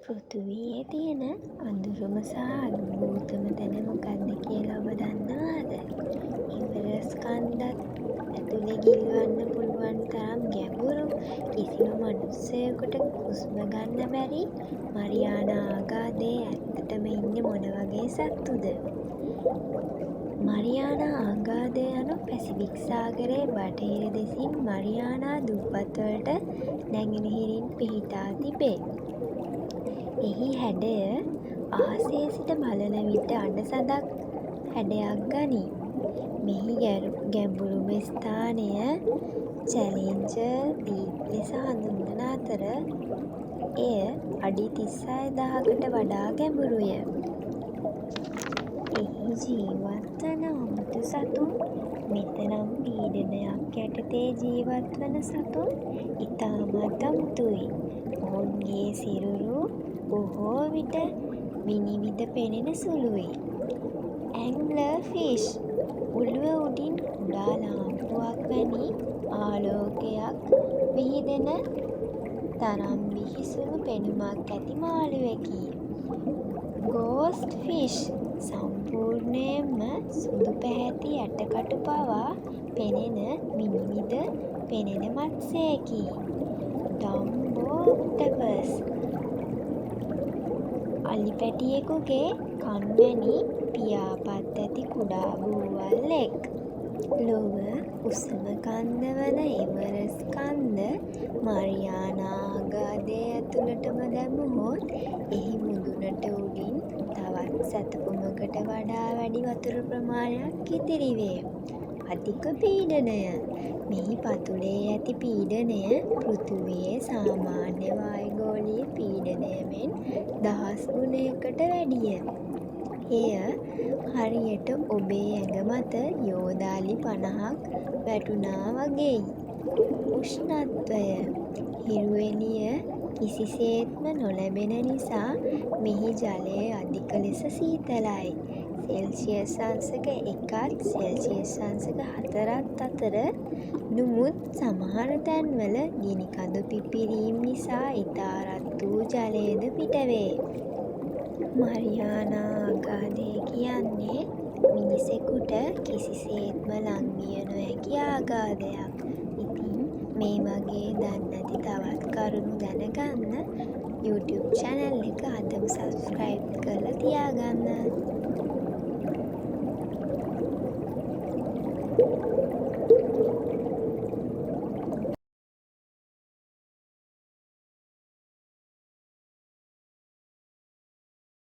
පෘථිවියේ තියෙන අඳුරුම සහ අද්භූතම තැන මොකක්ද කියලා ඔබ දන්නවාද? එවරස්ට් කන්දත් ඇතුලේ ගිල්වන්න පුළුවන් තරම් ගැඹුරු, කිසිම මනුස්සයෙකුට හුස්ම ගන්න බැරි මරියානා අගාධයේ ඇත්තටම ඉන්නේ මොන වගේ සත්තුද? මරියානා අගාධය යනු පැසිෆික් සාගරයේ බටහිර දෙසින් මරියානා දූපත්වලට නැගෙනහිරින් පිහිටා තිබේ. එහි හැඩය අහසේ සිට බලන විට අඬ සඳක් හැඩයක් ගනී. මෙහි ගැඹුරුම ස්ථානය චැලෙන්ජර් ඩීප් ලෙස හඳුන්වන අතර, එය අඩි 36,000කට වඩා ගැඹුරුය. එහි ජීවත් වන අමුතු සතුන් මෙතරම් පීඩනයක් යටතේ ජීවත් වන සතුන් ඉතාමත් අමුතුයි. ඔවුන්ගේ සිරුරු බොහෝ විට විනිවිද පෙනෙන සුළුයි. ඇන්ග්ලර් ෆිෂ් ඔළුව උඩින් කුඩා ලාම්පුවක් වැනි ආලෝකයක් විහිදෙන තරම් බිහිසුණු පෙනුමක් ඇති මාළුවෙකි. ගෝස්ට් ෆිෂ් සම්පූර්ණයෙන්ම සුදු පැහැති ඇටකටු පවා පෙනෙන විනිවිද පෙනෙන මත්ස්‍යයෙකි. ඩම්බෝ ඔක්ටපස් අලි පැටියෙකුගේ කන් වැනි පියාපත් ඇති කුඩා බූවල්ලෙක්. ලොව උසම කන්ද වන එවරස්ට් කන්ද මරියානා අගාධය ඇතුළටම දැමුවොත් එහි මුදුනට උඩින් තවත් සැතපුමකට වඩා වැඩි වතුර ප්‍රමාණයක් ඉතිරි වේ. අධික පීඩනය. මෙහි පතුලේ ඇති පීඩනය පෘථිවියේ සාමාන්‍ය වායුගෝලීය පීඩනය මෙන් දහස් ගුණයකට වැඩිය. එය හරියට ඔබේ ඇඟ මත යෝධ අලි 50ක් වැටුණා වගෙයි. උෂ්ණත්වය. හිරු එළිය කිසිසේත්ම නොලැබෙන නිසා මෙහි ජලය අධික ලෙස සීතලයි. සෙල්සියස් අංශක 1ත් සෙල්සියස් අංශක 4ත් අතර. නමුත් සමහර තැන්වල ගිනිකඳු පිපිරීම් නිසා ඉතා රත් වූ ජලයද පිටවේ. මරියානා අගාධය කියන්නේ මිනිසෙකුට කිසිසේත්ම ලං විය නොහැකි අගාධයක්. ඉතින් මේ වගේ දන්නේ නැති තවත් කරුණු දැනගන්න YouTube channel එක අදම සබ්ස්ක්‍රයිබ් කරලා තියාගන්න.